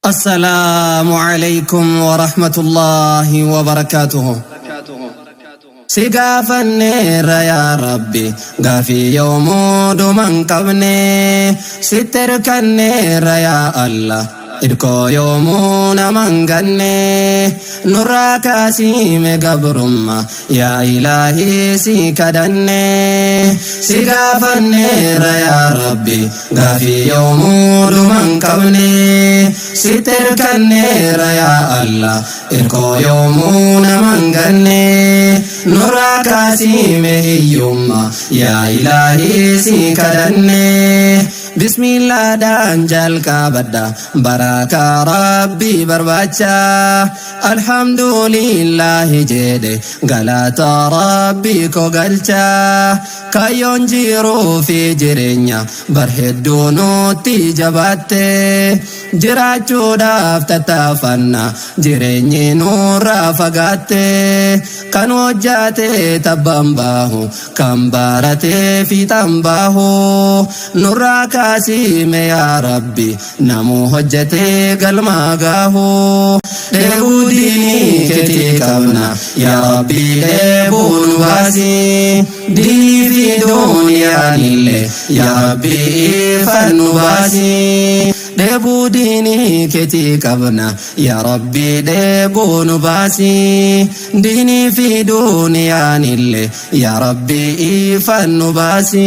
السلام عليكم ورحمة الله وبركاته. Si gaafanneerra yaa Rabbi, gaafii yoomuu dhuma hin qabne. Sitti hirkanneerra yaa Allah, irkoo yoomuu nama hin ganne. Nurraa kaasiime gabrumma, yaa Ilaahii si kadhanne. Si gaafanneerra yaa Rabbi, gaafii yoomuu dhuma hin qabne. Sitti hirkanneerra yaa Allah, irkoo yoomuu nama hin ganne. Nurraa kaasiime hiyyumma, yaa Ilaahii si kadhanne. Bismillaadhaan jalqabadha, barakaa Rabbii barbaacha. Alhamdulillaahi jedhe, galata Rabbii ko galcha. Kaayyoon jiruu fi jireenya bar hedduu nutti jabaatte. Jiraachuudhaaf tattaafanna, jireenyi nurraa fagaatte. Kan hojjate tabbaan baahu, kan barate fiixaan baahu. Nurraa kaasime yaa Rabbi, namuu hojjate galmaa gaahu. Dheebuu diinii keetii qabna yaa Rabbi, dheebuu nu baasi. Diinii fi duuniyaanillee yaa Rabbi, ifan nu baasi. Dheebuu diinii keetii qabna yaa Rabbi, dheebuu nu baasi. Diinii fi duuniyaanillee yaa Rabbi, ifan nu baasi.